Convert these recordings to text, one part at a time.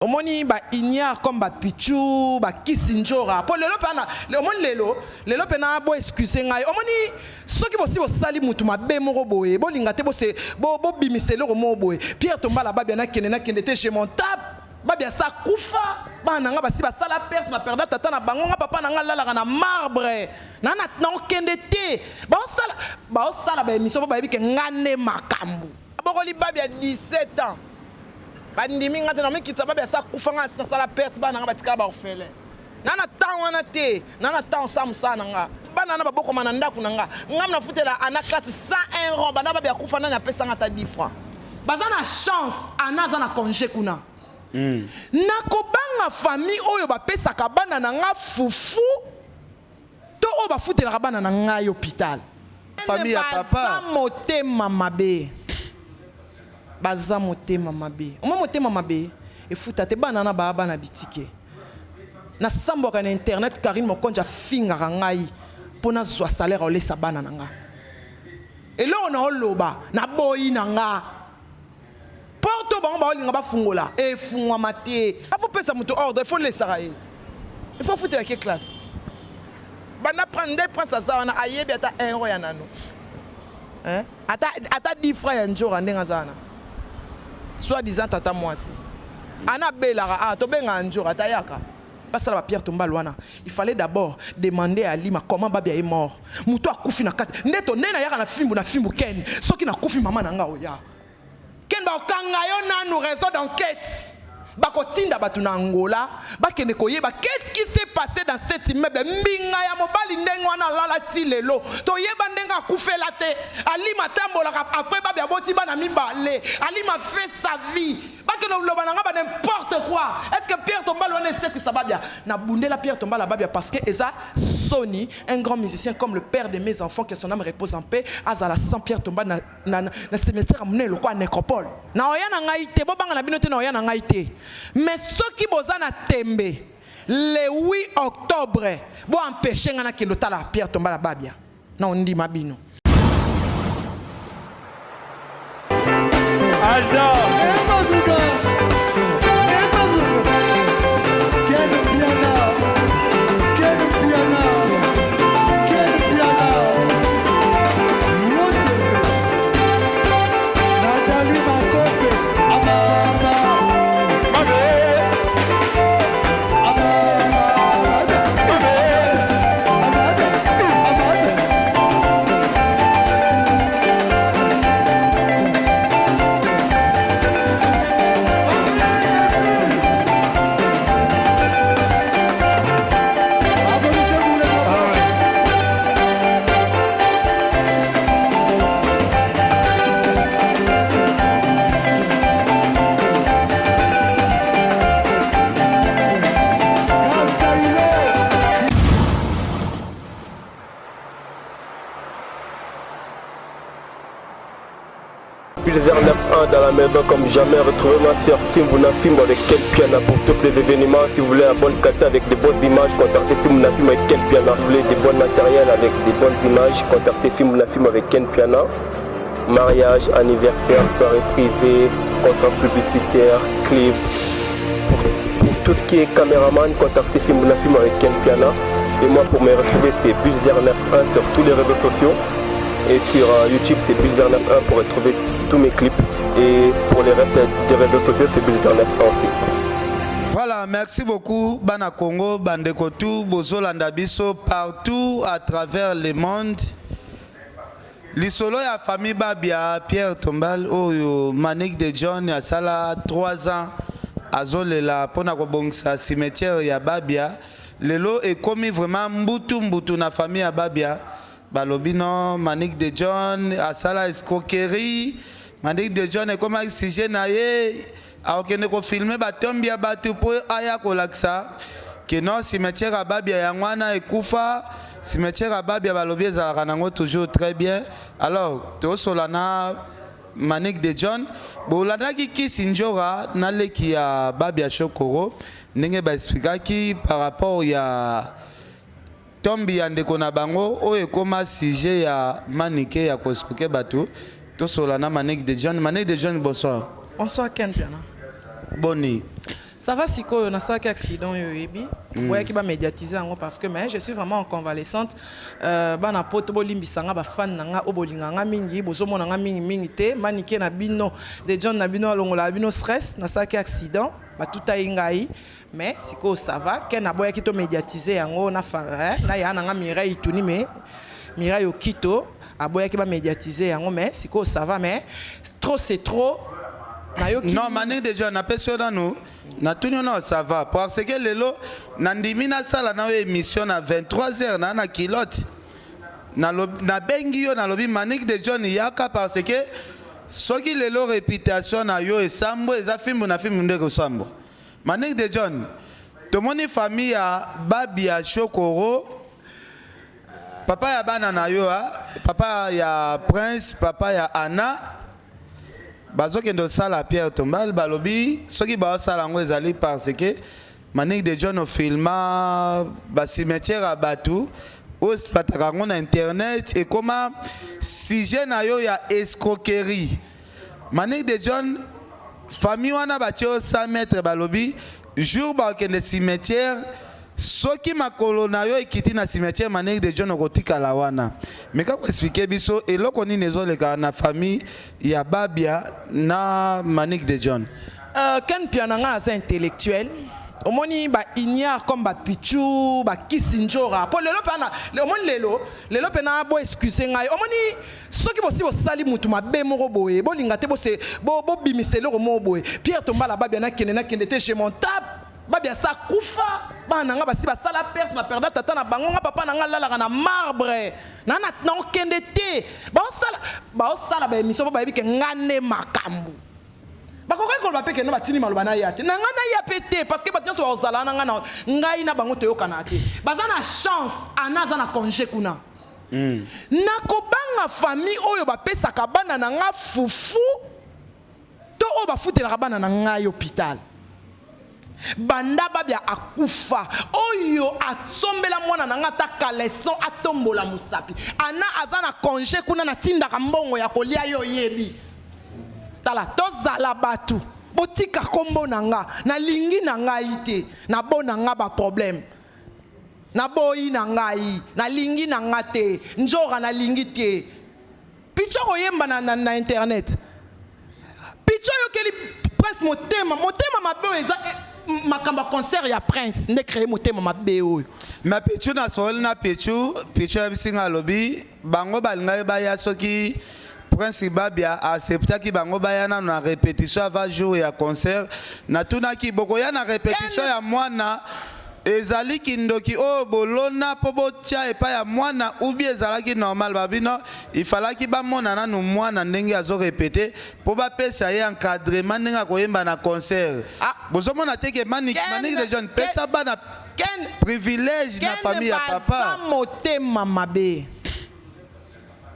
Omoni ba ignare comme ba pichou ba kisindjora po lelo pe na omoni lelo lelo pe na bo excuse ngai omoni soki bosi bosali mutu mabe moko boye bolinga te bose bo bobimisa eloko moko boye Pierre Tombala Babia nakende nakende te je m'en tape Babia sa kufa bana na nga basi basala perte ba perda tata na bango nga papa na nga alalaka na marbre na na nakokende te baosala baosala ba emission po bayebi ke nga nde makambu Abokoli Babia 17 ans Ba ndimi nga te na mikitisa babia sa kufa nga na sala perte bana nga batikala ba orphelin na na temps wana te na na temps sa musala na nga bana na babokoma na ndaku na nga nga na futela ana classe 101 rond banda babia kufa nani apesa nga ata 10 francs baza na chance ana aza na conge kuna mm. nakobanga famille oyo bapesaka bana na nga fufu to oyo bafutelaka bana na ngai hopital. Famille ya papa. Baza motema mabe. Baza motema mabe. Omoni motema mabe efuta te bana wana baa bana bitike. Nasambwaka na internet Carine Mokonzi afingaka ngai mpo nazwa salaire olesa bana na nga. Eloko na oloba naboyi na nga. Porte oyo bango baolinga bafungola efungwama te. Afo pesa moto ordre, il faut lesaka ye. Il faut futela ke classe. Banda prince nde prince aza wana ayebi ata 1 euro ya nano. Hein? Ata ata 10 francs ya njora ndenge aza wana. Soit disant tata mwasi. Ana belaka ah tobenga njora ata yaka. Basala ba pierre tombale wana il fallait d'abord demander à Alima comment Babia est mort mutu akufi na kati nde to nde nayaka na fimbu na fimbu Ken soki nakufi mama na nga oya Ken bakokanga yo nanu raison d'enquête bakotinda bato na Angola bakende koyeba qu'est-ce qui s'est passé dans cet immeuble mbinga ya mobali ndenge wana alala ti lelo toyeba ndenge akufela te Alima atambolaka après Babia aboti bana mibale Alima fait sa vie Bakende koloba na nga ba n'importe quoi. Est-ce que Pierre Tombale wana esekwisa Babia? Na bundela Pierre Tombale Babia parce que eza soni un grand musicien comme le père de mes enfants que son âme repose en paix azala sans Pierre Tombale na, na, na, na cimetière ya monene lokola necropole. Na oya na ngai te, bobanga na bino te na oya na ngai te. Mais soki boza na tembe le 8 octobre bo empêcher nga nakende otala Pierre Tombale Babia. Na ondima bino. Aldo. Pilzer 9-1 dans la maison comme jamais. Retrouvez-moi sur Fimbuna Fimbo avec Ken Piana pour tous les événements. Si vous voulez la bonne qualité avec de bonnes images, contactez Fimbuna Fimbo avec Ken Piana. Si vous voulez des bons matériels avec des bonnes images, contactez Fimbuna Fimbo avec Ken Piana. Mariage, anniversaire, soirée privée, contrat publicitaire, clip. Pour, pour tout ce qui est caméraman, contactez Fimbuna Fimbo avec Ken Piana. Et moi, pour me retrouver, c'est Bulzer 91 sur tous les réseaux sociaux. Et sur euh, YouTube, c'est Bulzer 91 pour retrouver tous mes clips. Et pour les restes des réseaux sociaux, c'est Bulzer 91 aussi. Voilà, merci beaucoup Bana Congo, Bandeko tout, Bozolanda biso partout à travers le monde. Lisolo ya famille Babia, Pierre Tombal oyo Manick de John asala 3 ans azolela pona kobongisa cimetière ya Babia lelo ekomi vraiment mbutu mbutu na famille ya Babia balobi non Manick de John asala escroquerie Manick de John ekomaki sujet na ye akokende ko filmer ba tombe ya batu po aya kolakisa que non cimetière ya Babia yango wana ekufa cimetière ya Babia balobi ezalaka nango toujours très bien alors tosola na Manick de John bolandaki kisi njora na leki ya Babia Shokoro ndenge ba explikaki par rapport ya Tombe ya ndeko na bango oyo ekoma sujet ya Manike ya ko escroquer batu, tosolola na Manick de John. Manick de John bonsoir. Bonsoir Ken Mpiana. Boni? Ça va sikoyo, nasalaki accident oyo oyebi. Boyaki bamédiatise yango parce que, mais je suis vraiment en convalescente. Bana poto, bolimbisa nga, bafan na nga oyo bolinga nga mingi, bozomona nga mingimingi te. Manike na bino de John na bino alongola bino stress. Nasalaki accident, batuta ye ngai, mais sikoyo ça va. Ke naboyaki tomédiatise yango na, na ya na nga Mireille Tuni, mais Mireille Okito aboyaki bamédiatise yango, mais sikoyo ça va. Mais trop, c'est trop, nayoki. Non, Manique de John, napesi yo nanu, natuni yo nano, ça va? Parce que lelo nandimi nasala na yo émission na 23 heures na kilote. Nabengi yo, nalobi: "Manique de John, yaka", parce que soki lelo réputation na yo esambo, eza fimbu na fimbu nde kosambo. Manique de John, tomoni famille ya Babi ya Shokoro, papa ya bana na yo, ah, papa ya Prince, papa ya Anna, bazokende kosala pierre tombale. Balobi soki baosala yango ezali parce que Manique de John ofilma bacimetière ya bato oyo bataka yango na internet, ekoma sujet na yo ya escroquerie. Manique de John, famille wana batie yo 100 mètre. Balobi jour bakokende cimetière, soki makolo na yo ekiti na cimetière, Manique de John, okotikala wana. Mais kaka koexpliquer biso eloko nini ezoleka na famille ya Babia na Manique de John. Ken Piana, nga aza intellectuel. Omoni baignare comme bapichu, bakisi njora, mpo lelo mpe ana omoni lelo, lelo mpe na bo excuse ngai. Omoni soki bosi bosali mutu mabe moko boye, bolinga te bobimisa eloko moko boye. Pierre tombala Babia, nakende, nakende te, je m'en tape. Babia sa kufa, bana na nga basi basala perte, baperda tata na bango. Nga papa na nga alalaka na marbre. Naokende te. Baosala, baosala baémission mpo bayebi ke nga nde makambo. Bakokaki koloba mpe keno batindi maloba na ya te, na ngai naya mpe te, parce que bato nyonso bazala na ngai, na ngai na bango toyokana te. Baza na chance, ana aza na congé kuna. Nakobanga famille oyo bapesaka bana na nga fufu to oyo bafutelaka bana na ngai hôpital. Banda Babia akufa, oyo asombela mwana na nga ata caleçon, atombola mosapi. Ana aza na congé kuna, natindaka mbongo ya kolia. Yo oyebi, tala, tozala bato, botika nkombo na nga. Nalingi na ngai te, nabona nga baproblème, naboyi na ngai, nalingi na nga te. Nzora nalingi te. Picho koyemba na internet, Picho oyokeli Prince motema, motema mabe oyo eza makambo ya concert ya Prince nde créé motema mabe oyo. Mais Pichu, nasololi na Pichu. Pichu ayebisi nga, alobi bango balingaki baya soki Prince Babia acceptaki bango baya nano na répétition avant jour ya concert. Natunaki: "Bokoya na répétition ya mwana, ezali kindoki oyo bolona mpo botia epai ya mwana ubi ezalaki normal?" Babino ifalaki bamona nanu mwana ndenge azorépéter mpo bapesa ye encadrement ndenge akoyemba na concert. Ah. Bozomona te ke Manique de John pesa bana Ken privilège na Ken famille ya baza papa. Motema mabe,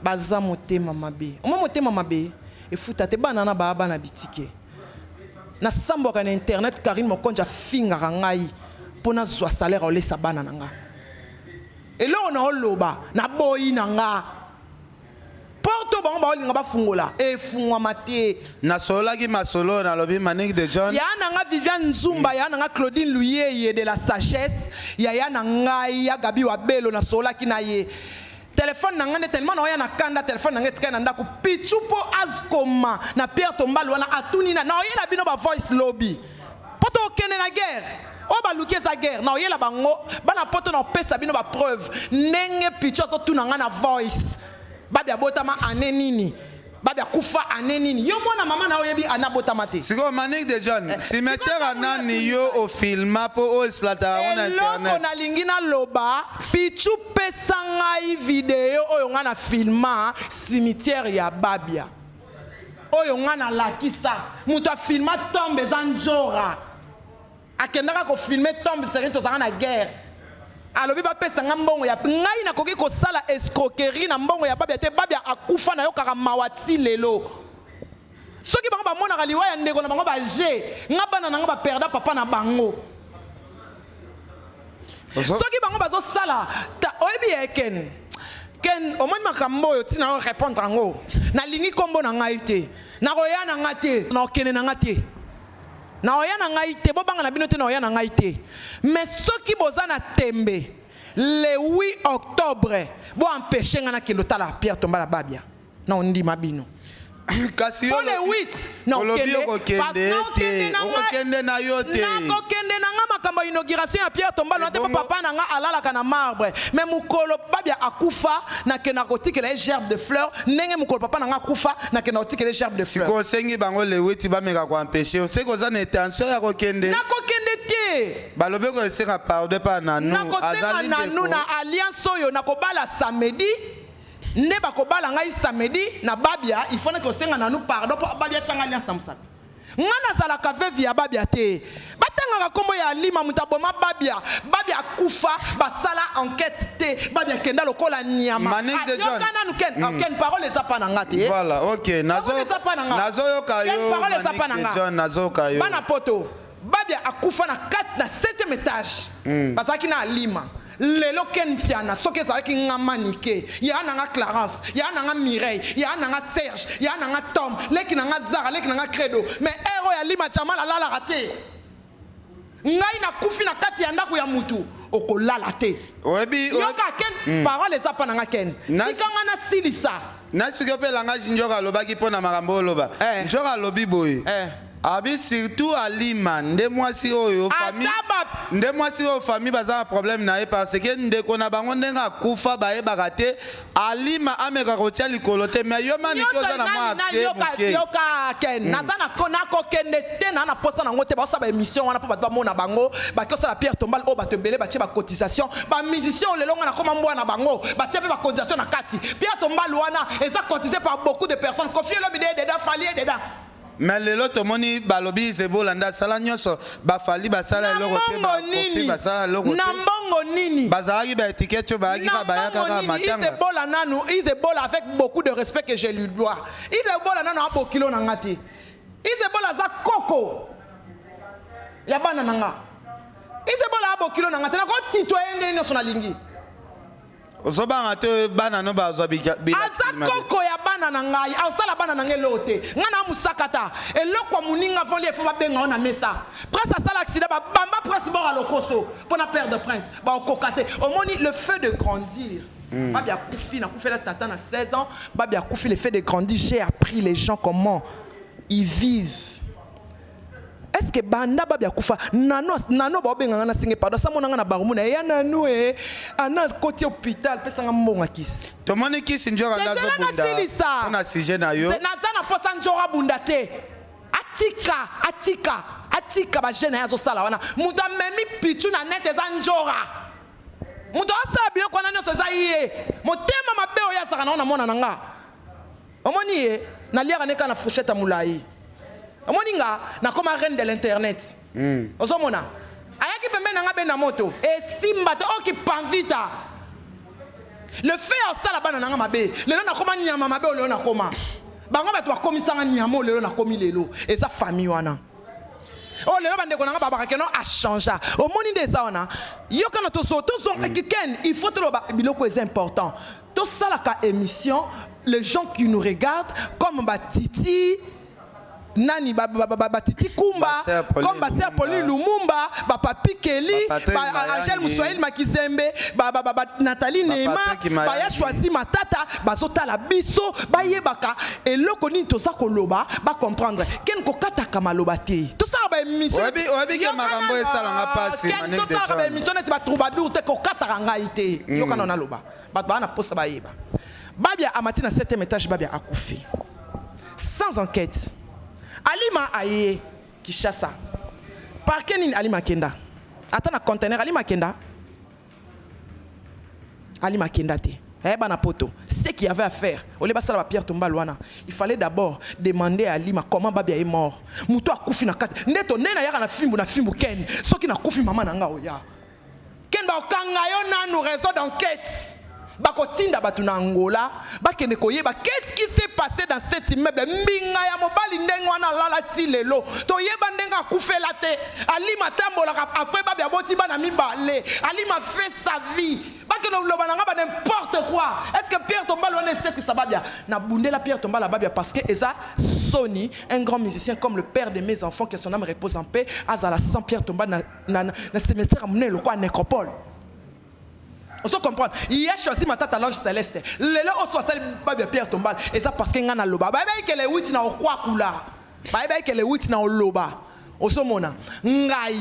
baza motema mabe. Omoi motema mabe efuta te. Bana na baa bana bitike, nasambwaka na internet. Karine Mokonzi afingaka ngai mpo nazwa salaire olesa bana na nga. Eloko na oloba, naboyi na nga porte bango baolinga bafungola, efungwama te. Nasololaki masolo, nalobi: "Manique de John." Ya na nga Viviane Nzumba, ya na nga Claudine Luyeye de la sagesse, yaya na ngai ya Gabi Wabelo, nasololaki na ye telefone na ngai nde tellement naoya na kanda, telefone na ngai etikali na ndako. Pichu mpo azkoma na pierre tombale wana, atuni na naoyela bino bavoice lobi mpo tokende na guerre oyo baluki eza guerre. Naoyela bango bana poto, na opesa bino bapreuve ndenge Pichu azotuna ngai na voice: "Babi abotama ane nini? Babi akufa ane nini?" Yo mwana mama na oyebi ane abotama te. Sikoyo Manique de John, cimetière ya nani yo ofilma mpo oyo exploitaka yango na Eloko internet? nalingi naloba, Pichu, pesa ngai video oyo ngai na filma cimetière ya Babia, oyo ngai nalakisa. Moto afilma tombe eza Njora, akendaka kofilmer tombe seri. Tozalaka na guerre, alobi bapesa nga mbongo ya ngai. Nakoki kosala escroquerie na mbongo ya Babia te. Babia akufa, nayokaka mawa ti lelo. Soki bango bamonaka liwa ya ndeko na bango baje, nga bana na nga baperda papa na bango. Soki bango bazosala oyebi ya eken ken, omoni makambo oyo ntina oyo répondre yango. Nalingi nkombo na ngai te, nakoya na nga te, nakokende na nga te. Na oya na ngai te, bobanga na bino te, na oya na ngai te. Mais soki boza na tembe, le 8 octobre, bo empêcher nga nakende otala Pierre Tombala Babia. Na ondima bino. Kasi yo Mpo le 8 na olobi okende okokende te, okokende na yo te. Nakokende na nga makambo ya inauguration ya Pierre Tombala wana te, mpo Ebongo- papa na nga alalaka na marbre. Mais mokolo Babia akufa, nakenda kotikela ye gerbe de fleur. Ndenge mokolo papa na nga akufa, nakenda kotikela ye gerbe de fleur. Sikoyo osengi bango le 8 bameka koempêcher yo, seke oza na intention ya kokende. Nakokende te. Balobi kosenga pardon epa nanu. Nakosenga Azali nanu ndeko. na alliance oyo nakobala samedi, nde bakobala ngai samedi na Babia. Il faut naki kosenga nanu pardon mpo Babia tianga alliance na mosapi. Nga nazalaka veuve ya Babia te. Batangaka nkombo ya Alima, moto aboma Babia. Babia akufa, basala enquête te. Babia akenda lokola nyama. Manick de John. Yoka nanu Ken. Ah, Ken, parole eza pa na nga te. Voilà, ok. Parole eza pa na nga. Nazoyoka Ken, yo. parole eza pa na Manick nga. de John, nazoyoka yo. Bana poto, Babia akufa na 4 na 7e étage. Bazalaki na Alima. Lelo Ken Piana, soki ezalaki nga Manike, ya na nga Clarence, ya na nga Mireille, ya na nga Serge, ya na nga Tom, leki na nga Zara, leki na nga Credo. Mais ero ya Lima Jamal alalaka te. Ngai nakufi na kati ya ndako ya mutu, okolala te. Oyebi Yoka Ken, parole eza pa na nga Ken. Tika nga nasilisa. Nasiki mpe langage Njoka alobaki mpo na makambo oloba. Eh. Njoka alobi boye. Eh. Abi surtout Alima nde mwasi oyo famille Ata ba nde mwasi oyo famille baza na problème na ye, parce que ndeko na bango ndenge akufa bayebaka te. Alima ameka kotia likolo te, mais yo Maniki oza na mwa nani accès yoka moke. Yoka Ken, naza na ko nakokende te na posa nango te. Baosala baémission wana mpo bato bamona bango baki osala Pierre Tombal oyo bato ebele batie bacotisation, bamusicien oyo lelo nga nakoma mbwa na bango batie mpe bacotisation na kati. Pierre Tombal wana eza cotisé par beaucoup de personnes. Koffi Olomide est dedans, Fally est dedans. Mais lelo tomoni balobi Zebola nde asala nyonso, bafali basala Na eloko te. mbongo Bakofi nini? basala eloko Na te. mbongo nini? Bazalaki baétiquette oyo bayaki Na kaka baya mbongo kaka nini? matanga. Isebola nanu, Isebola, avec beaucoup de respect que je lui dois, Isebola nanu abokilo na nga te. Isebola aza koko ya bana na nga. Isebola abokilo na nga te. Nakotitwa ye ndenge nyonso nalingi. Ozobanga te bana no bazwa Aza koko ya bana na ngai, asala bana na ngai eloko te. Ngai na mosaka ta eloko ya moninga voli efo babenga o na mesa. Prince asala accident, babamba Prince bora lokoso mpo na père de Prince baokoka te. Omoni le fait de grandir. Babi akufi, nakufela tata na 16 ans. Babi akufi, le fait de grandir, j'ai appris les gens comment ils vivent. Est ce que banda Babi akufa nano nano baobenganga na singe pardon, asamona nga na barumu na eya nanu e ana koti hôpital, pesanga mbongo akisi. Tomoni kisi Njoka nde Ezela azobunda nasilisa. mpo na sujet na yo. Naza na posa Njoka bunda te. Atika, atika, atika bajeune na ye azosala wana. Moto amemi pichu na net eza Njora. Moto asala biloko wana nyonso eza ye. Motema mabe oyo azalaka nango na mwana na nga. Omoni ye naliaka ne kaka na fourchette ya molai. Omoni nga nakoma reine de l'internet. Ozomona ayaki pembeni na nga be na moto esimba te oki panvita. Le fait ya osala bana na nga mabe, lelo nakoma nyama mabe oyo lelo nakoma. Bango bato bakomisanga nyama oyo lelo nakomi lelo eza famille wana oyo lelo bandeko na nga babaka keno achangea. Omoni nde eza wana. Yokana toso tozo. Ken, il faut toloba biloko eza important. Tosalaka émission, les gens qui nous regardent comme batiti nani, batiti Kumba, Ba Sœur Pauline comme basœur Pauline Lumumba. Lumumba, bapapi Keli, Ba Patrick ba Angèle Mayangi. Muswahili Makizembe, ba Nathalie Ba Neema, Patrick Mayangi. baya Choisi Matata bazotala biso, bayebaka eloko nini toza koloba, bacomprendre. Ken, kokataka maloba te. Tosala baémission. Oyebi ke makambo esalanga pasi, Manick de Tosalaka John. baémission neti batroubadour te. Kokataka ngai te. Yokana naloba, bato baa na posa bayeba. Babia amati na 7e étage, Babia akufi sans enquête. Alima aye Kinshasa, parquet nini? Alima akenda ata na conteneur. Alima akenda, Alima akenda te. Ayeba na poto ce qu'il y avait à faire. Ole basala bapierre tombale wana, il fallait d'abord demander à Alima comment Babia est mort. Moto akufi na kati nde to nde nayaka na fimbu na fimbu. Ken, soki nakufi, mama na nga oya. Ken, bakokanga yo nanu raison d'enquête. Bakotinda bato na Angola, bakende koyeba qu'est-ce qui s'est passé dans cet immeuble. Mbinga ya mobali ndenge wana alala ti lelo toyeba ndenge akufela te. Alima atambolaka après Babi aboti bana mibale. Alima fait sa vie. Bakende koloba na nga ba n'importe quoi. Est ce que Pierre Tombale wana esekisa Babia? Nabundela Pierre Tombale Babia parce que eza Soni, un grand musicien comme le père de mes enfants, que son âme repose en paix, azala sans Pierre Tombal na cimetière ya monene lokola nécropole. Ozo comprendre? Ya Choisi Matata, l'ange céleste, lelo oso asali Babia Pierre Tombal, eza parce que ngai naloba. Bayebaki ke le 8 na okwakula, bayebaki ke le 8 na oloba. Ozomona ngai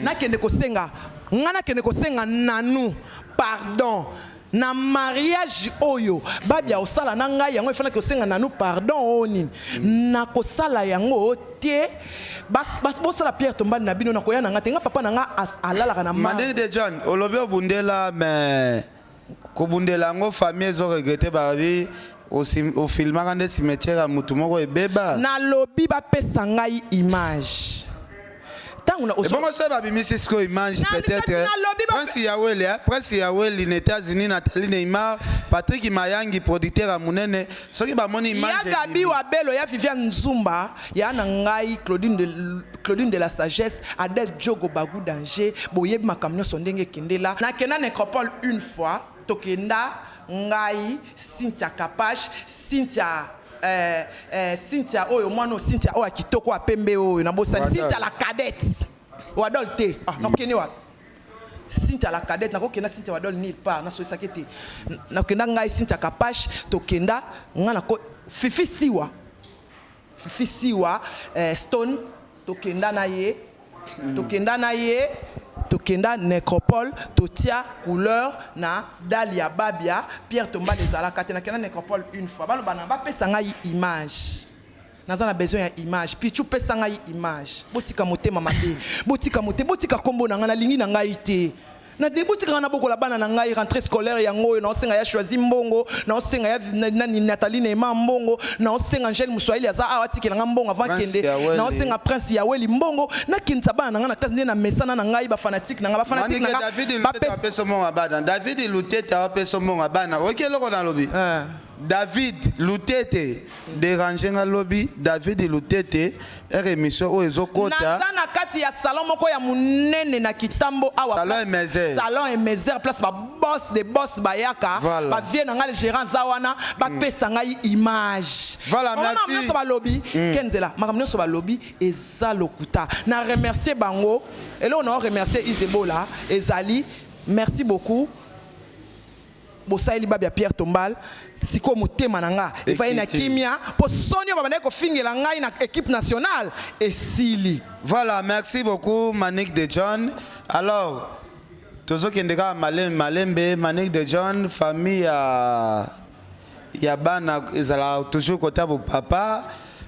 nakende kosenga, ngai nakende kosenga nanu pardon na mariage oyo Babia osala na ngai. Yango efanaki kosenga nanu pardon. Oyo nini nakosala yango te? Bosala Pierre Tombal na bino, nakoya na ngai te. Nga papa na nga alalaka na mar. Manick de John, olobi obundela, mais kobundela yango, famille ezoregretter. Balobi ofilmaka nde cimetière ya mutu moko ebeba. Nalobi bapesa ngai image ntango na Ebongo soki babimisi sikoyo image? Peut-être kasi nalobi Prince Yaweli, eh? Prince Yaweli na États-Unis, Nathalie Neymar, Patrick Mayangi, producteur ya monene, soki bamoni Ya image Gabi ebimi. Wabelo, ya Viviane Nzumba, ya na ngai Claudine de la Sagesse, Adèle Diogo Bagu Danger, boyebi makambo nyonso ndenge ekendela. Nakenda nécropole une fois, tokenda ngai, Cynthia Kapache, Cynthia oyo mwana oyo, Cynthia oyo ya kitoko ya pembe oyo nabosani. Wadol. Cynthia la cadette. Wadol te. Ah, nakokende wapi? Cynthia la cadette, nakokenda Cynthia Wadol nulle part. Nasolisaki te. Nakenda ngai, Cynthia Kapache, tokenda ngai nako Fifi Siwa, Fifi Siwa, Stone, tokenda na ye, tokenda na ye, tokenda nécropole, totia couleur na dalle ya Babia. Pierre Tombal ezalaka te. Nakenda nécropole une fois. Baloba na bapesa ngai image, naza na besoin ya image. Pichu, pesa ngai image. Botika motema mabe, botika motema, botika nkombo na ngai. Nalingi na ngai te. Botika ngai nabokola bana na ngai. Rentrée scolaire yango oyo, naosenga ya Choisi mbongo, naosenga ya nani, Nathalie Neema mbongo, naosenga Angele Moswahili aza awa, atikela ngai mbongo avant Prince kende. Yaweli. Naosenga Prince Yaweli mbongo, nakendisa bana na ngai na classe nde na mesana na ngai. Bafanatike na ngai, bafanatike na Manike, ngai David Lutete apesa mbongo bana. David Lutete apesa mbongo bana. Oki eloko nalobi? Ah. David Lutete dérange nga lobi. David Lutete, ere émission oyo ezokota. Naza na kati ya salon moko ya monene na Kitambo awa. Salon Emezer. Salon Emezer, place baboss de boss bayaka. Voilà. Bavie na ngai, le gérant aza wana, bapesa ngai image. Voilà, Omona, merci. makambo nyonso balobi ke nzela, makambo nyonso balobi eza lokuta. Na remercier bango. Eloko na remercier Isebola ezali merci beaucoup, bosaleli Babia Pierre Tombal. Sikoyo motema na nga efai na Ekiti. kimia, mpo soni oyo babandaki kofingela ngai na équipe nationale esili. Voilà, merci beaucoup Manick de John. Alors, tozokende kaka malembe malembe. Manick de John, famille ya bana ezalaka toujours kota bopapa.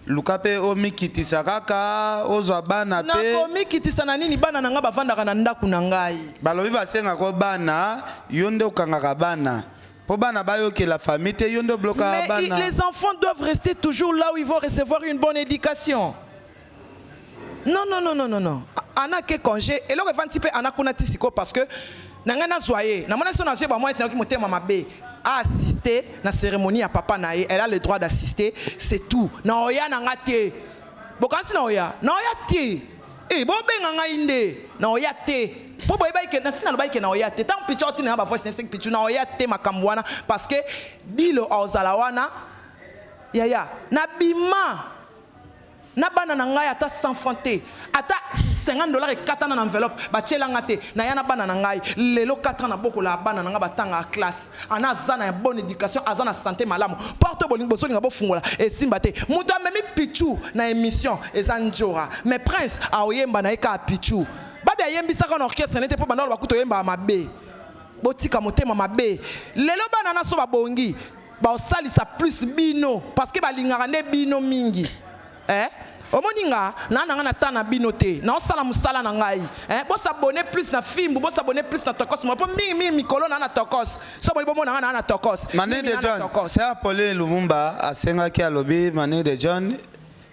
Luka mpe omikitisa kaka, ozwa bana mpe. Nakomikitisa na nini? Bana na ngai bavandaka na ndako na ngai. Balobi basengaka bana, yo nde okangaka bana mpo bana bayokela famille te, yo nde oblokaka Mais bana. les enfants doivent rester toujours là où ils vont recevoir une bonne éducation. Non, non, non, non, non, non. Ana ke congé, eloko evandi mpe ana kuna ti sikoyo, parce que na ngai nazwa ye, namoni so nazwa ye bamwa ete nayoki motema mabe. Assister na cérémonie ya papa na ye, elle a le droit d'assister, c'est tout. Na oya na nga te. Bokanisi na oya? Na oya te. E bobenga ngai nde na oya te, mpo boyebaki ke nasi nalobaki ke na oya te. Ntango Pichu aotinanga bavoice, nayebisaki Pichu na oya te makambo wana, parce que dilo aozala wana. Yaya, nabima na bana na ngai ata 100 franc te, ata 50 $ ekatana na enveloppe batielanga te. Naya na bana na ngai lelo 4 ans, nabokola bana na ngai, batangaka classe. Ana aza na bonne éducation, aza na santé malamu. Porte bolingi bozolinga bofungola, esimba te. Moto amemi Pichu na émission eza Njora, mais Prince aoyemba na ye kaka. Pichu babi ayembisaka na orchestre nete mpo banda oloba kuta oyembaka mabe. Botika motema mabe. Lelo bana na so babongi, baosalisa plus bino, parce que balingaka nde bino mingi, eh? Omoni nga na nga na ta na bino te, naosala mosala na ngai, eh? Bosabone plus na Fimbu, bosabone plus na Tokos mpo mingimingi mikolo na Tokos. So boli bomona nga na Tokos. Manick Mingi de na John, Tokos. Sœur Pauline Lumumba asengaki, alobi Manick de John,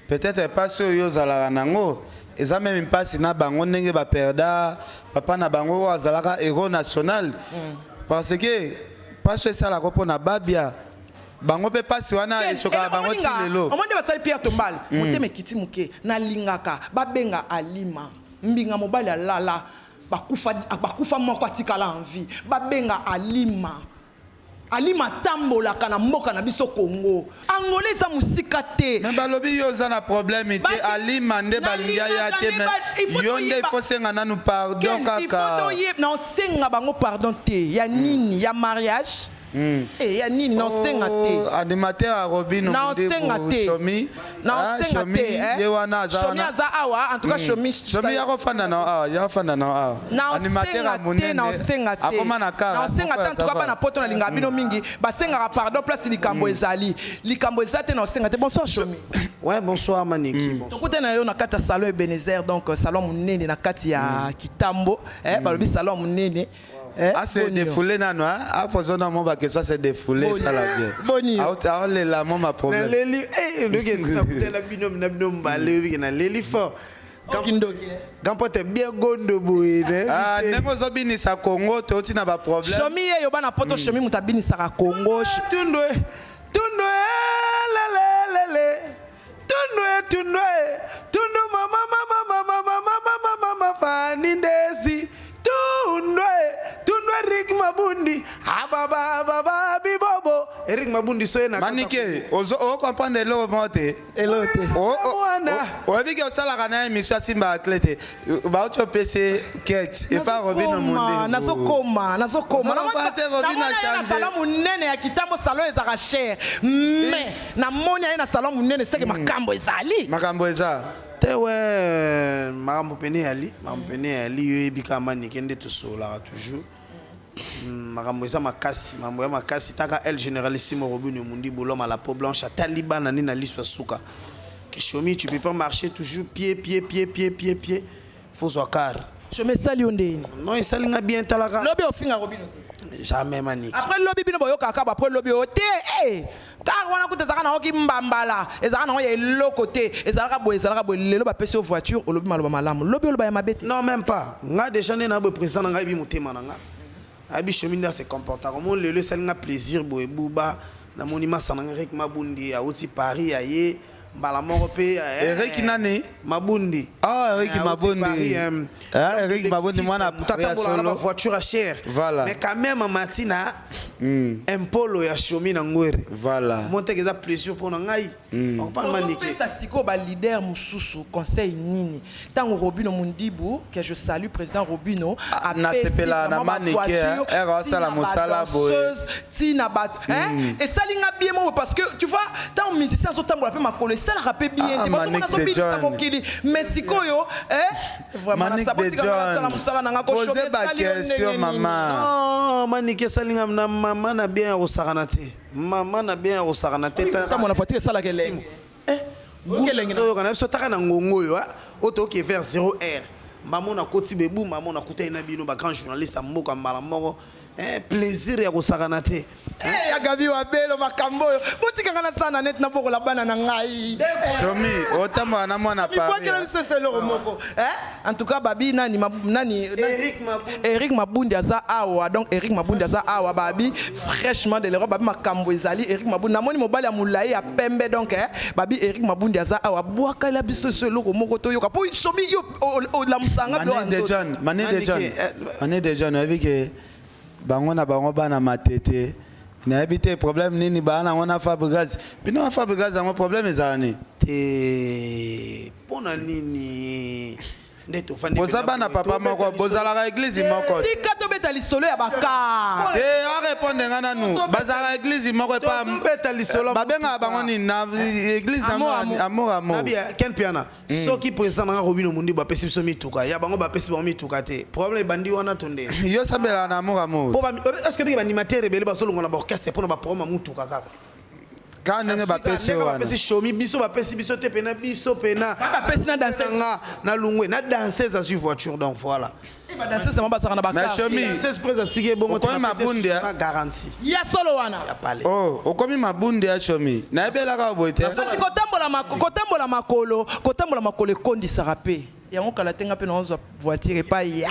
peut-être mpasi oyo ozalaka nango eza même mpasi na bango ndenge baperda papa na bango oyo azalaka héros national, parce que mpasi oyo esalaka mpo na Babia, bango mpe mpasi wana esokaka bango ti lelo. Omoni nde basali Pierre Tombal, motema ekiti moke. Nalingaka babenga Alima Mbinga, mobali alala, bakufa, bakufa moko atikala en vie. Babenga Alima. Alima atambolaka na mboka na biso Congo. Angola eza mosika te. Mais balobi yo oza na problème te, Alima nde balingi aya te mais yo nde il faut senga nanu pardon kaka. Na osenga bango pardon te ya nini ya mariage? Eh ya nini na osenga te. Oh, animateur ya Robino Na osenga te. Shomi. Na Ah, osenga Shomi, te eh. ye wana aza Shomi wana. aza awa en tout cas Shomi. Shomi ya kofanda na awa, ya kofanda na awa. Na Animateur ya osenga te, monene. na osenga te. Akoma na kara. Na osenga te en tout cas bana poto nalingaka bino mingi basengaka pardon place likambo ezali. Likambo eza te na osenga te. Bonsoir Shomi. Ouais, bonsoir Maniki. Bonsoir. Tokutana na yo na kati ya salon Ebenezer donc salon munene na kati ya Kitambo eh balobi salon munene. Eh, A se boni yo. défouler nano, hein? A poser na mo ba question se défouler Boni. ça la bien. Boni yo. Aolela mo ma problème. Naleli, eh, ndoki nakutana bino na bino mbale oyebi ke naleli fort. Okindoki, eh. Gampote bien gondo boye ne. Ah, ndenge ozobinisa Congo toti na ba problème. Shomi ye yo bana poto Shomi moto abinisaka Congo. Tundwe, tundwe, lele, lele. Tundwe, tundwe, tundu mama, mama, mama, mama, mama, mama, Fani Ndesi. Tundwe, tundwe Eric Mabundi. Ababa, ababa, bibobo. Eric Mabundi soye na Manike, ozo o comprendre eloko moko te. Eloko te. Mwana. Oyebi ke osalaka na émission asimbaka clé te. Bauti opesi ket epa Robino Monde. Nazokoma, nazokoma. Ozoloba te, Robino Namoni aye na a changé. salon monene ya Kitambo, salon ezalaka cher. Mais namoni aye na salon monene seke makambo ezali. Makambo eza. Te we makambo pene yali, makambo pene yali yo yebi kaka Manike nde tosololaka toujours. Makambo eza makasi, makambo ya makasi taka El Generalissimo Robino Mundi Boloma la peau blanche atali bana ni na liso ya suka. Que Shomi, tu peux pas marcher toujours pied pied pied pied pied pied. Faut zwa car. Shomi esali yo ndeni. Non, esali nga bien talaka. Lobi ofinga Robino te. Jamais Manike. Après lobi bino boyokaka ba après lobi o te eh car wana kuta ezalaka nango kimbambala, ezalaka nango ya eloko te, ezalaka boye, ezalaka boye. Lelo bapesi yo voiture, olobi maloba malamu, lobi oloba ya mabe te. Non, même pas. Nga déjà nde na boye président na ngai yebi motema na nga. Ayebi Shomi nde ase comportaka. Omoni lelo esali nga plaisir boye buba. Namoni masa na nga Eric Mabundi auti Paris aye mbala moko pe, Eric nani? Mabundi. Ah, Eric Auti Mabundi. Paris, Ah, Eric Mabundi, mwana moto atambolaka na ya ba solo. voiture ya cher. Voilà. Mais quand même amatina impolo ya Shomi na ngwere. Voilà. Monteke eza plaisir mpona ngai. On parle Manike. Ozopesa sikoyo ba leader mosusu conseil nini ntango Robino Mundibu, que je salue, président Robino, Ah, apesi nasepela na vraiment ba Manike, voiture, eh, ere asala tina ba mosala boye. danseuse, tina ba hein, esali nga bien moko parce que tu vois ntango musicien azotambola mpe makolo esalaka mpe bien Ah, te. Bato Manick mona de azobinisa John. mokili mais sikoyo hein, vraiment Manick de nasabotika nga nasala John. mosala na nga ko Posez Shomi ba esali yo question, ndenge nini? mama. Non, Manike esali nga na mama na bien ya kosakana te. Mama na bien ya kosakana te. Otambola na voiture esalaka elenge. Eh, Okelenge na- oyoka na biso taka na ngongo oyo, ah, oyo toke vers 0 heure. Mamo nakoti bebu, mamo nakutani na bino ba grand journaliste ya mboka mbala moko. Eh, plaisir ya kosakana te. Eh, ya Gabi Wabelo makambo oyo botikanga nasala na net nabokola bana na ngai. Shomi, otambola na mwana Paris. Mibwakela biso ese eloko moko. Eh, en tout cas babi nani nani nani? Eric Mabundi. Eric Mabundi aza awa. Donc Eric Mabundi aza awa, babi fraîchement de l'Europe, babi makambo ezali. Eric Mabundi, namoni mobali ya molai ya pembe. Donc eh, babi Eric Mabundi aza awa, bwakela biso ese eloko moko toyoka po Shomi yo olamusanga bilo ya Mane de nzoto. John, Mane de Manike, John. eh, Mane de John, oyebi ke bango na bango bana matete. Nayebi te problème nini baa nango na Fabregas. Bino na Fabregas yango problème ezala nini? Te, mpona nini nde tofandi Boza mpenza bana boye, papa tobeta moko, lisolo. bozalaka église moko. Tika tobeta lisolo ya bakar. Te, arépondre nga nanu. Bazalaka église moko epa Tozobeta lisolo ya babengaka bango nini na église na Amour, amour. amour amour. Nabi Ken Piana, soki président nanga Robino Mundi bapesi biso mituka ya bango, bapesi bango mituka te, problème ebandi wana to nde? Yo sambelaka na amour amour. Po est ce que biki baanimateur ebele bazolongwa na baorchestre mpona baproblème ya mutuka kaka? Kaka ndenge bapesi yo Ndenge wana. bapesi Shomi, biso bapesi biso te pena, biso pena. Bapesi na danseuse. Nga na lungwe na danseuse azwi voiture, donc voilà. Badanseuse bango bazalaka na Mais bakar. Shomi, Danseuse prese atiki ebongo te, Okomi bapesi Mabundi, na garantie. Ya solo wana. Ya pale. Oh, okomi mabundi ya Shomi. Nayebelaka boye te. Kasi kotambola makolo ekondisaka mpe yango kala te. Nga mpe naozwa voiture epai ya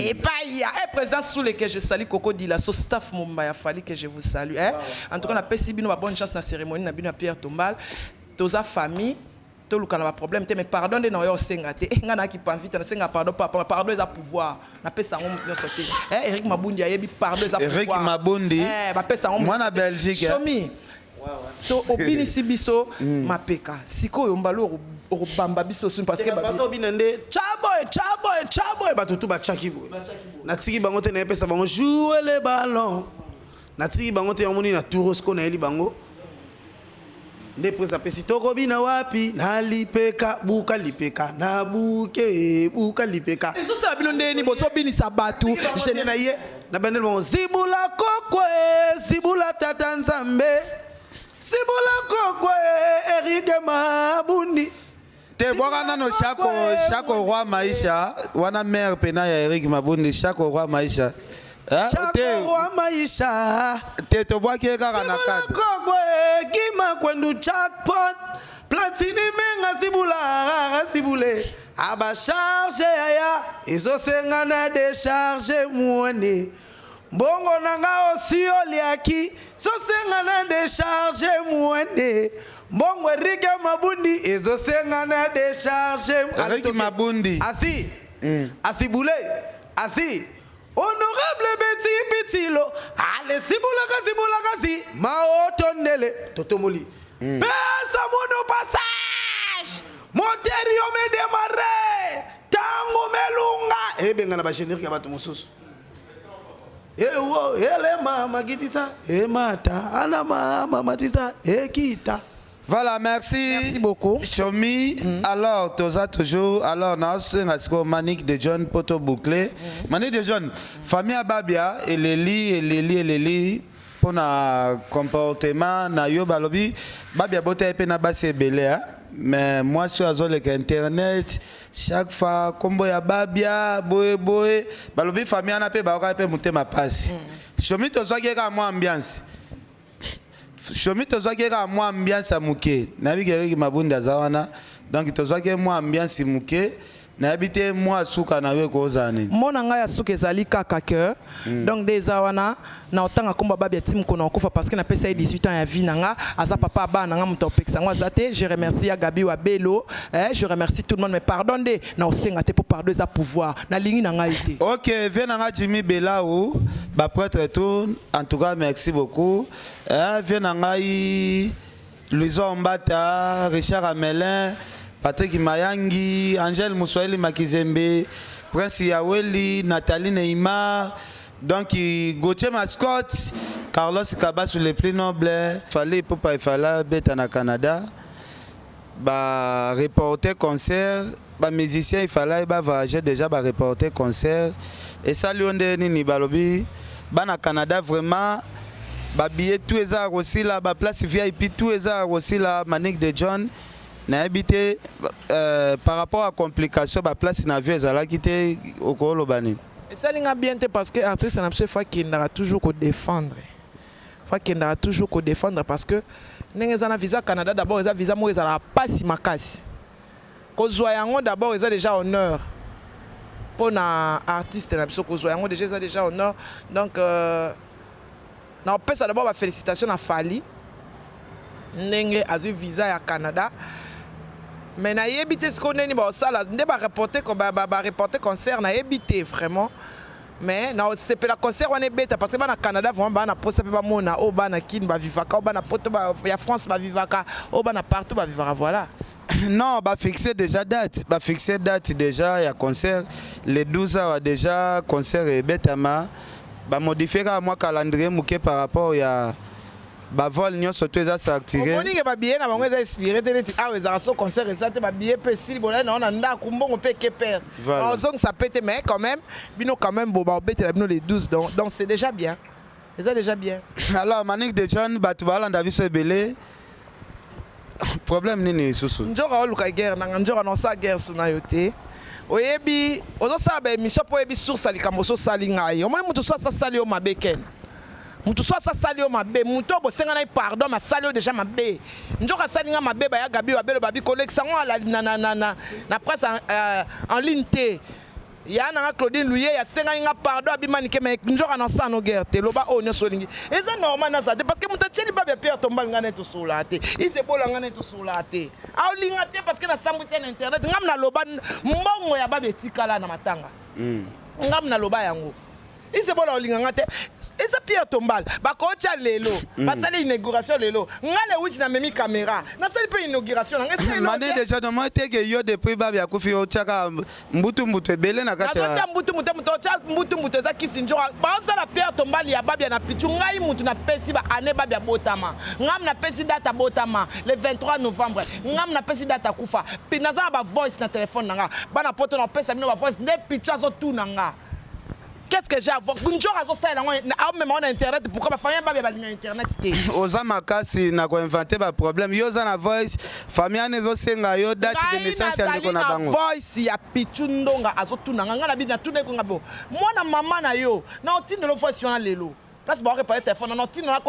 epai ya eh, président Soule que je salue, Coco Dila so staff momba ya Fali que je vous salue, eh. En tout cas napesi bino ba bonne chance na cérémonie na bino ya Pierre Tombal. Toza famille. Toluka na baproblème te, mais pardon nde na oyo osenga te. Eh, ngai nayaki panvite, nasenga pardon papa. Pardon eza pouvoir, napesa yango motu nyonso te. Eh, Eric Mabundi ayebi pardon eza Eric pouvoir. Mabundi. Eh, bapesa yango motu Mwana te. Belgique, eh. Shomi, to obinisi biso mapeka sikoyo, mbala okobamba biso suni parce que bato bina nde chaboy chaboy chaboy, bato tu bachaki boye. Natiki bango te, nayepesa bango joue le ballon, natiki bango te. Yamoni na tour siko nayeli bango nde prince apesi tokobina wapi na lipeka, buka lipeka na buke, buka lipeka. Ezosala bino ndeni bozobinisa bato? Gene na ye na bandeli bango zibula kokwe, zibula tata Nzambe, zibula kokwe, Erike Mabundi. Te, bwaka nano Chako, Chako Roi Maisha wana, mare pena ya Eric Mabundi, Chako Roi Maisha. Eh, Chako te. Roi Maisha. Te, tobwaki ye kaka na Zibula cadre. kokwe, kima kwendu, jackpot Platini menga, zibula rara, zibule abacharge yaya, ezosenga na décharge mwane mbongo na nga osi oliaki, zosenga na décharge mwane mbongo Erike Mabundi, ezosenga na décharge. Eric Mabundi. Asi asibule asi honorable Beti Pitilo ale sibulaka sibulaka si maotondele totomoli pesa mono passage moteur yo me démarre ntango melunga ebenga na bagénérique ya bato mosusu. Ewo elema makitisa emata ana mama matisa ekita. Voilà, merci. Merci beaucoup. Chomi, alors, toza toujours, alors, naosenga sikoyo Manique de John poto bouclé. Manique de John, famille Ababia, eleli, eleli, eleli, mpona comportement na yo. Balobi, Babia bota ye mpe na basi ebele, hein? Mais mwasi oyo azoleka internet chaque fois nkombo ya Babia boye boye, balobi famille wana mpe bayokaki mpe motema pasi. Chomi, tozwaki ye kaka mwa ambiance. Shomi, tozwaki ye kaka mwa ambiance ya moke. Nayebi ke Eriki Mabundi aza wana, donc tozwaki ye mwa ambiance moke. Nayebi te mwa suka na yo ekozala nini. Mona ngai ya suka ezali kaka ke donc nde eza wana na otanga nkombo Babia ti mokolo na kokufa, parce que napesa ye 18 ans ya vie na nga. Aza papa ya bana na nga, moto apekisa yango aza te. Je remercie ya Gabi Wabelo, eh, je remercie tout le monde, mais pardon nde na osenga te, mpo pardon eza pouvoir, nalingi na ngai te. Ok, vie na nga Jimmy Belau, baprêtre tout, en tout cas merci beaucoup, eh, vie na ngai Luison Mbata, Richard Amelin, Patrick Mayangi, Angèle Mouswahili Makizembe, Prince Yaweli, Nathalie Neymar, donc Gauthier Mascotte, Carlos Kabasu le plus noble. Fallait Ipupa efala beta na Canada, ba reporter concert, ba musicien ifalai ba voyager déjà, ba reporter concert. Esali yo nde nini? Balobi bana Canada vraiment babillet tout eza ya kosila, baplace VIP tout eza ya kosila. Manique de John, nayebi te par rapport à complication, baplace na avion ezalaki te, okoloba nini? Esali nga bien te, parce que artiste na biso efo akendaka toujours kodéfendre, fo akendaka toujours kodéfendre, parce que ndenge eza na visa Canada, d'abord eza visa moko ezalaka mpasi makasi kozwa yango. D'abord eza déjà honneur mpo na artiste na biso kozwa yango, déjà eza déjà honneur. Donc na opesa d'abord bafélicitation na Fali ndenge azwi visa ya Canada, mais nayebi te sikoyo ndeni baosala nde bareporte bareporte concert, nayebi te vraiment. Mais naosepela concert wana ebeta, parce que bana Canada vraiment baa na posa mpe bamona oyo bana Kine bavivaka, oyo bana Poto ya France bavivaka, oyo bana partout bavivaka, voilà. Non, bafixe déjà date, bafixe date déjà ya concert le 12 awa. Déjà concert ebetama, bamodifie kaka mwa calendrier moke par rapport ya bavol nyonso to eza saturé. Omoni ke babillet na bango eza expiré te, neti awa ezalaka so concert eza te, babillet mpe esili, bolali nango na ndako, mbongo mpe eke perdre. Voilà. Ozongisa pe te, mais quand même bino quand même bo baobetela bino les 12, donc c'est déjà bien, eza déjà bien. Alors Manique de John, bato balanda biso ebele, problème nini lisusu? Nzoka oluka guerre nanga, nzoka na osala guerre su na yo te. Oyebi ozosala baémission mpo oyebi source ya likambo so osali ngai. Omoni moto so asasali yo mabe, ken moto so asasali yo mabe, moto oyo bosenga nai pardon, ma asali yo déjà mabe. Nzoka asali nga mabe, baya Gabi Wabelo babi kolekisa ngo na presse en ligne te. Ya na nga Claudine Luye asengaki nga pardon abima nike mais njoka na osala no guerre te loba oyo nyonso olingi eza normal nazala te parce que moto atieli babi ya Pierre Tombal nga naye tosololaka te Isebola nga naye tosololaka te aolinga te parce que nasambwisi ye na internet ngam naloba mbongo ya babi etikala na matanga ngam naloba yango Isebola olinga nga te eza Pierre Tombal bakotya lelo basali inauguration lelo nga lewisi namemi caméra nasali mpe inauguration na nga esali eloko Mande te. déjà nomoi te ke yo depuis babi akufi otiaka mbutu mbutu ebele na kati nazotya ya mbutu mutu moto otya mbutu mbutu eza kisi njoka baosala Pierre Tombali ya Babia na Pichu. Ngai mutu napesi ba année Babia botama, ngam napesi date abotama le 23 novembre, ngam napesi date akufa. Naza na bavoice na telefone na nga. Bana Poto, na opesa bino bavoice nde Pichu azotuna nga: qu'est-ce que j'ai à voir? Njoka azosalela yango, aomema ngo na internet. Pourquoi bafamille Babia balinga internet te? Oza makasi na koinventer baproblème. Yo oza na voice, famille wana ezosenga yo date de Ngai naissance ya nazali ndeko na na bango. voice ya Pichu Ndonga azotuna nga. Ngai nabi natuna ekonga bo mwana mama na yo na otindela voice wana lelo place baoréparer telefone na otinda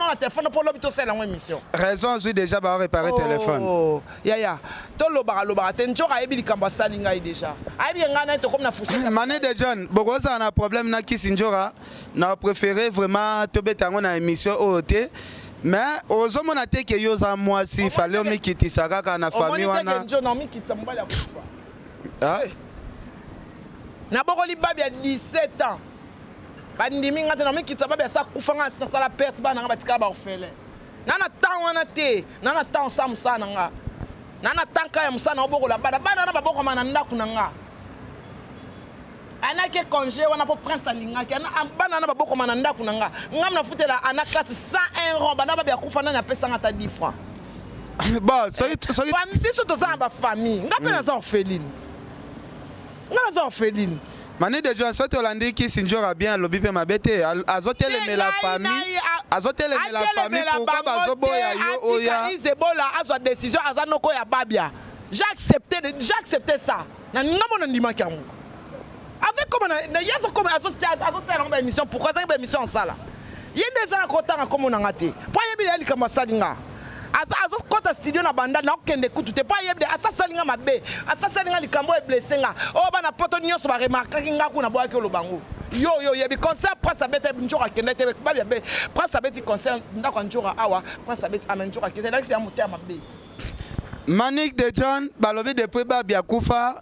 na telefone mpo lobi tosala yango émission. Raison ozwi déjà, baoréparer téléphone. Oh, yaya, tolobaka lobaka te. Nzoka ayebi likambo asali ngai déjà, ayebi ke ngai naye tokomi na fourchette. Mane de John, bokozala na problème na Kisi Njora na préféré vraiment tobeta yango na émission oyo te, mais ozomona te ke yo oza mwasi, fale omikitisa kaka na famille Omoni te ke wana. Njo na omikitisa, mobali akufa. Ah? Nabokoli babi ya 17 ans, bandimi nga te. Na mikitisa, babi asa kufa, nga nasala perte, bana nga batikala baorphelin. Na na temps wana te, na na temps osala mosala na nga, na na temps ka ya mosala na obokola bana. Bana wana babokama na ndako na nga. Anaki congé wana mpo prince alingaki bana wana babokoma na ndako na nga. Ngam nafutela ana classe 101 rond. Bana babi akufa, nani apesanga ata 10 francs? Bon, soki Biso toza na bafamille. Nga mpe naza orpheline, nga naza orpheline. Mani de John, soki olandi Kisi Njora bien, alobi mpe mabe te. Azotelemela famille, azotelemela famille. Pourquoi bazoboya yo oya? Izebola azwa décision, aza noko ya Babia. J'ai accepté, j'ai accepté ça. Na nga mona ndimaki yango avec comme na ye azokoma azosala yango baémission. Pourquoi azangi baémission asala? Ye nde eza na kotanga kombo na nga te mpo ayebi deya likambo asali nga. Azokɔta studio na banda naokende kutu te mpo ayebi de asasali nga mabe, asasali nga likambo oyo eblesser nga. Oyo bana Poto nyonso baremarquaki nga kuna, boyaki oloba ngo. Yo yo oyebi concert Prince abete, Njoka akende te. Babia be Prince abeti concert ndako ya Njoka awa, Prince abeti ame, Njoka akende, elakisi ya motema mabe. Manique de John, balobi depuis Babi akufa,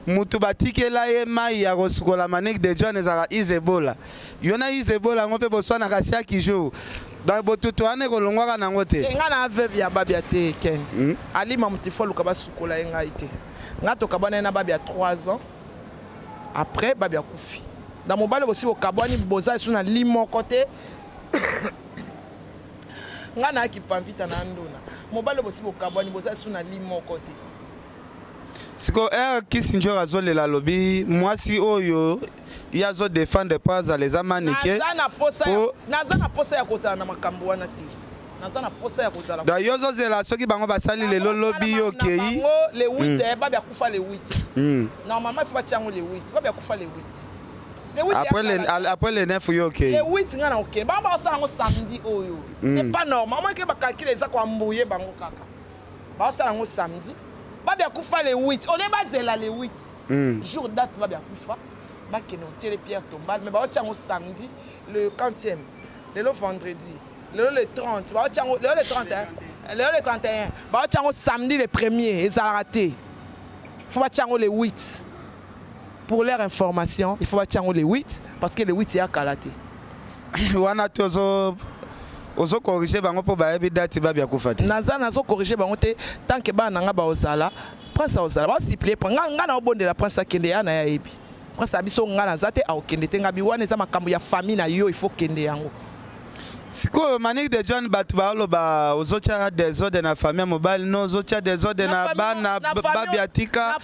mutu batikela ye mai ya kosukola Manique de John ezalaka Isebola. Yo na Isebola yango mpe boswanaka chaque jour, donc botutu wana ekolongwaka nango te. Nga na veuve ya Babia te, Ken. Alima moto ifo aluka basukola ye, ngai te. Nga tokabwana ye na Babia 3 ans après Babia akufi. Na mobali bosi bokabwani, boza esu na li moko te. Nga nayaki pamvita na ndona mobali, bosi bokabwani, boza esu na li moko te. Sikoyo ere Kisi Njora azolela, alobi mwasi oyo ye azodéfendre mpo azala eza Manike. Naza na posa ya kozala na makambo wana te. Naza na posa ya kozala. Donc yo ozozela soki bango basali lelo, lobi yo okei. Le 8, Babi akufa le 8. Normalement il faut batia yango le 8. Babi akufa le 8. Le 8. Après le 9 yo okei. Le 8 nga na okende. Bango bakosala yango samedi oyo, c'est pas normal. Omoki bacalculer, eza koambouye bango kaka. Bakosala yango samedi, Babi akufa le 8. Olie bazela le 8, jour date Babi akufa, bakende otiele pierre tombale. Mais baotia yango samedi le 40e, lelo vendredi, lelo le 30, baotia yango lelo le 30, lelo le 31, baotia yango samedi le premier. Ezalaka te, faut batia yango le 8. Pour leur information, il faut batia yango le 8 parce que le 8 eya kala te. Wana tozo ozocorriger bango mpo bayebi date Babi akufa te. Naza nazocorriger bango te. Tant que bana na nga baozala, prince aozala, baosupplier nga, nga na obondela prince akende ya na ye. Ayebi prince abiso nga naza te, aokende te. Nga bi wana eza makambo ya famille na yo, il faut kende yango. Sikoyo Manique de John, bato baoloba ozotia désordre na famille ya mobali. No, ozotia désordre na bana Babia. Tika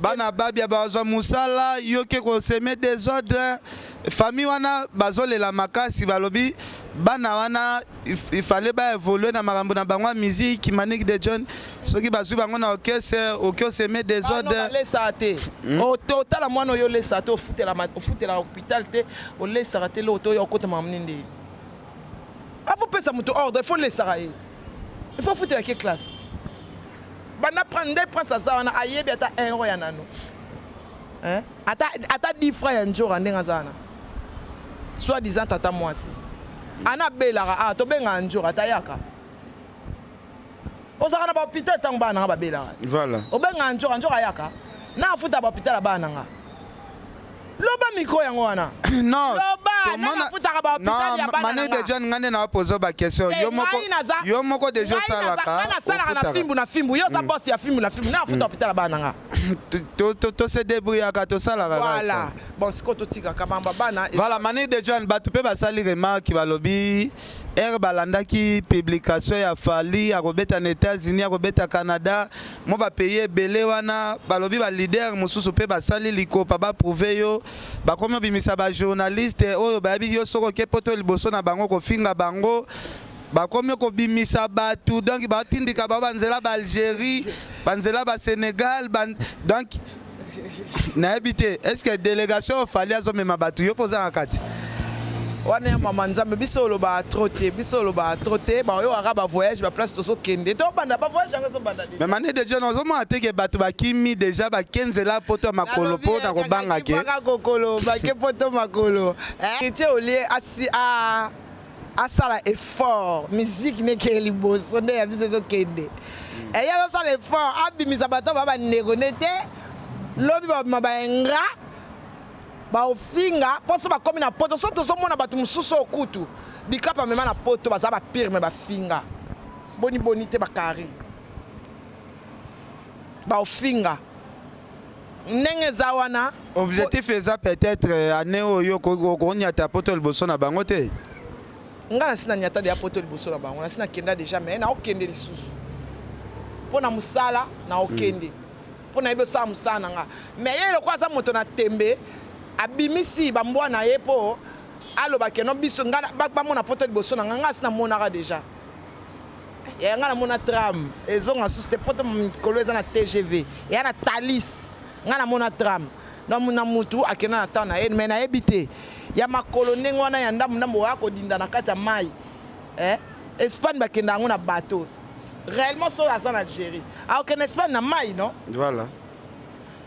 bana Babia bazwa mosala, yoke kosemer désordre. Famille wana bazolela makasi, balobi bana wana il fallait baévoluer na makambo na bango ya musique. Manique de John, soki bazwi bango na orchestre, oki osemer désordre. Balesaka te. Otala mwana oyo, olesaka te, ofutela hôpital te, olesaka te. Loko te oyo okota makambo nini nde afopesa moto ordre. Il faut lesaka ye, il faut futelaki classe. Banda nde prince aza wana, ayebi ata 1 euro ya nano. Hein? Ata ata 10 francs ya njora ndenge aza wana. Soit disant tata mwasi. Ana belaka ah tobenga njora ata yaka. Ozaka na ba hôpital tango bana nga babelaka. Voilà. Obenga njora njora yaka. Na afuta ba hôpital ya bana nga. Loba micro yango wana. Non. Loba na afutaka ba hôpital ya bana nga. Mane de John nga nde na poser ba question. Eh, yo moko yo moko deja osalaka. Nga nasalaka na fimbu na fimbu. Yo oza mm. boss ya fimbu na fimbu. Na afuta mm. hôpital ya bana nga. To se débrouillaka tosalaka voilà bon sikoyo totikaka mamba bana voilà mani de john bato mpe basali remarque balobi ere balandaki publication ya fali akobeta na états-unis akobeta canada mwa bapays ebele wana balobi balider mosusu mpe basali likopa baprouve yo bakomi obimisa bajournaliste oyo bayebi yo soki oke poto liboso na bango kofinga bango bakomi kobimisa bato donc batindika bango banzela ba Algérie banzela ba Sénégal ban... donc nayebi te est ce que délégation oyo Fally azomema bato yo mpo oza na kati wana ya mama nzambe biso olobaka trop te biso olobaka trop te baoyokaka bavoyage baplace tozokende tobanda bavoyage yango ezobanda mais mane deja nazomona te ke bato bakimi deja bake nzela poto ya makolo mpo na kobanga ke kokolo bake poto makolo tie olie asi a asala effort musique neke liboso nde ya biso ezokende mm. eye azosala effort abimisa bato ba bandeko nde te lobi babima baingra baofinga mpo so bakomi na poto so tozomona bato mosusu oyo kutu dikapa amema na poto baza bapire me bafinga boni boni te bakari baofinga ndenge eza wana objectif eza peut-être euh, année oyo okonyata poto liboso na bango te nga nasi nanyata deya poto liboso na bango nasi nakenda deja mais naokende lisusu mpo na mosala naokende mpo nayebi osala mosala na nga mais ye lokola aza moto na tembe abimisi bambwa na ye mpo aloba keno biso nga bamona poto liboso na nga nga asi namonaka deja Ya nga namona tram ezonga susu te poto mikolo eza na TGV eya na Thalys nga namona tram donc na mutu akenda na temps na ye mais nayebi te ya makolo ndenge wana ya ndambu ndambu oya kodinda na kati ya mayi eh Espagne bakenda yango na bateau réellement soki aza na Algérie akokende Espagne na mayi non voilà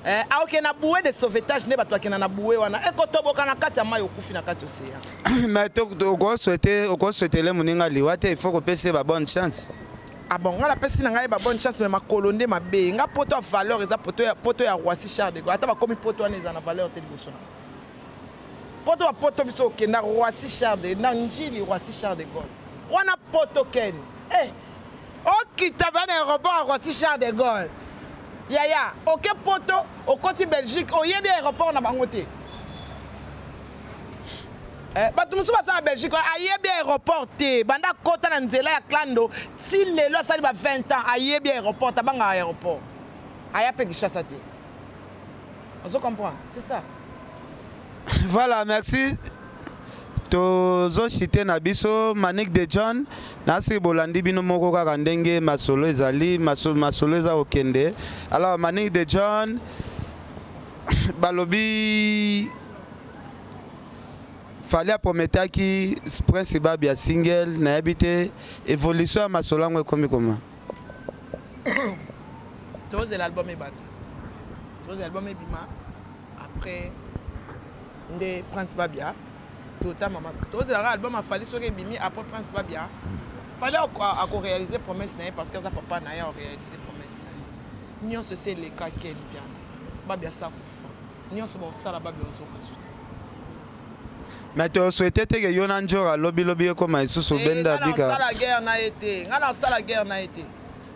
Eh, aoke na bouée de sauvetage nde bato bakenda na bouée wana ekotoboka na kati ya mai okufi na kati océan. Mais okosouhaite okosouhaitele moninga liwa te, il faut kopesa ye ba bonne chance. Ah bon, nga napesi na ngai ba bonne chance mais makolo nde mabe. Nga poto ya valeur eza poto ya poto ya Roissy Charles de Gaulle. Ata bakomi poto wana eza na valeur te liboso na. Poto ba poto biso okenda Roissy Charles de na Njili Roissy Charles de Gaulle. Wana poto ken. Eh Okita ba na aeroport ya Roissy Charles de Gaulle. Yaya, oke poto, okoti Belgique, oyebi aeroport na bango te. Eh, bato mosusu baza na Belgique ayebi aeroport te banda akota na nzela ya Klando ti lelo asali ba 20 ans ayebi aeroport abangaka aeroport aya mpe Kinshasa te ozo comprendre c'est ça voilà merci Tozo chute na biso Manick de John nasi bolandi bino moko kaka ndenge masolo ezali masolo eza kokende alors Manick de John balobi Fally aprometaki Prince Babia single nayebi te evolution ya masolo yango ekomi koma tozela album ebanda tozela album ebima après nde prince babia tota mama tozelaka album afali soki ebimi après prince babia fali akoréalise promesse na ye parce que aza papa na ye akoréalise promesse na ye nyonso esi eleka ken piana babia sa kufa nyonso bakosala babia ozonga suta mais tosouhaite te ke yo na njora lobilobi ekoma lisusu eh, benda bika nasala guerre na ye te ngai nasala guerre na ye te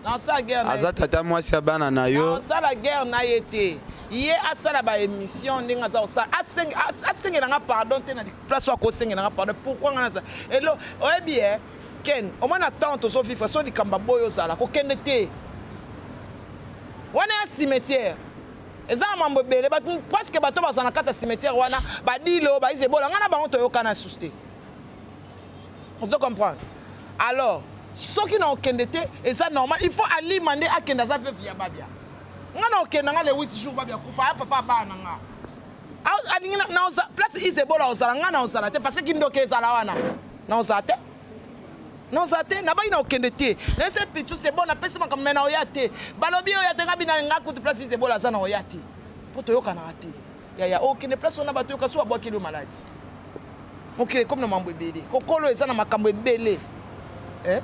Nasala guerre na ye aza te. tata mwasi ya bana na yo Nasala guerre na ye te. Ye asala ba emission ndenge aza kosala. Aseng asengela nga pardon te na place oyo akosengela nga pardon. Pourquoi nga naza elo oyebi eh Ken omoni na temps tozo vivre so likambo aboyi ozala kokende te. Wana ya cimetière. Eza na mambo ebele bato presque bato bazala na kati ya cimetière wana badilo baizebola nga na bango toyokana susu te. Ozo comprendre? Alors, soki na okende te, eza normal. Il faut alima nde akende aza veuve ya Babia. Nga na okenda nga le 8 jours Babia kufa, aya papa bana nga. Alingi na, na oza, place Isebola ozala nga na ozala te parce que kindoki ezala wana. Na ozala te. Na ozala te, na bayi na okende te. Na ese pichu c'est bon, na pesi makambo mais na oya te. Balobi oya te nga bina nga kutu place Isebola aza na oya te. Po toyokanaka te. Yaya, okende place wana, bato yoka so babwakeli yo maladi. Mokili ekomi na mambo ebele, kokolo eza na makambo ebele, eh?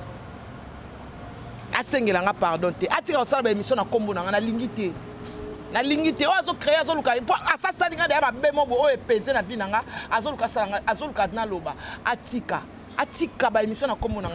Asengela nga pardon te, atika kosala baémission na nkombo na nga. Nalingi te, nalingi te. Oyo azocréer, azoluka mpo asasali nga deya mabe mo boye oyo epese na vie na nga. Azoluka asala nga, azoluka naloba. Atika, atika baémission na nkombo na nga.